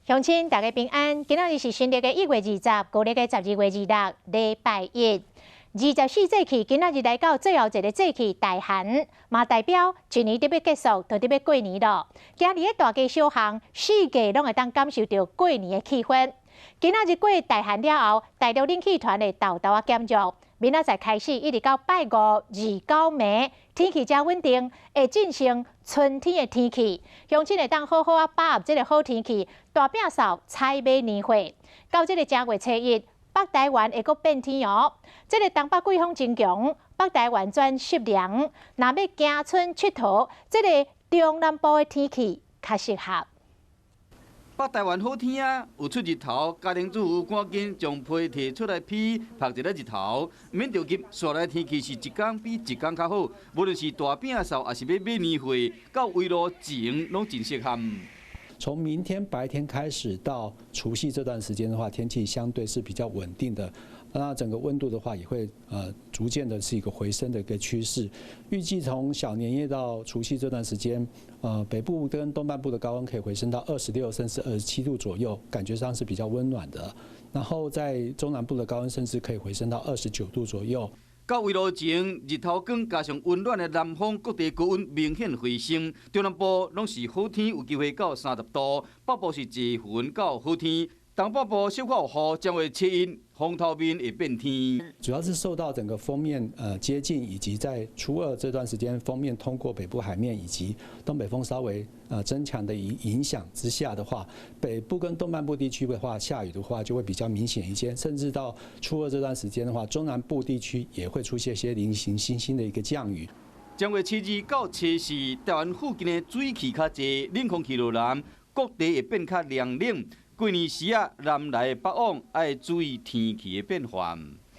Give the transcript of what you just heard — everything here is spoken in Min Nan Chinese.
鄉親大家平安，今仔日是新曆的1月20，舊曆的12月26，禮拜一。24節氣今仔日來到最後一个節氣大寒，嘛代表一年佇欲結束，就佇欲過年囉。今日的大街小巷，四季攏會當感受著過年的氣氛。今仔日過大寒了後，大陸冷氣團會沓沓仔減弱，明仔載開始一直到拜五29暝，天氣才穩定，會進行春天的天氣。鄉親會當好好仔把握這个好天氣，大餅掃採買年貨。到這个正月初一，北台灣會閣變天哦。這个東北季風增強，北台灣轉濕涼。若欲行春𨑨迌，這个中南部的天氣較適合。北台灣好天啊，有出日頭，家庭主婦趕緊將被提出來披，曬一下日頭，毋免著急。紲來天氣是一工比一工較好，無論是大餅掃，抑是欲買年貨，到圍爐前攏真適合。從明天白天開始到除夕這段時間的話，天氣相對是比較穩定的。那整個溫度的話，也會逐漸的是一個回升的一個趨勢。預計從小年夜到除夕這段時間，北部跟東半部的高溫可以回升到26甚至27度左右，感覺上是比較溫暖的。然後在中南部的高溫甚至可以回升到29度左右。到圍爐前，日頭光加上溫暖的南風，各地高溫明顯回升。中南部攏是好天，有機會到30度；北部是齊雲到好天，東北部小可有雨，正月初一風頭面會變天。主要是受到整個鋒面接近，以及在初二這段時間鋒面通過北部海面以及東北風稍微增強的影響之下的話，北部跟東半部地區的話，下雨的話就會比較明顯一些，甚至到初二這段時間的話，中南部地區也會出現一些零星星星的一個降雨。正月初二到初四，台灣附近的水汽較濟，冷空氣落南，各地會變較涼冷。過年時仔，南來北往，愛注意天氣的變化。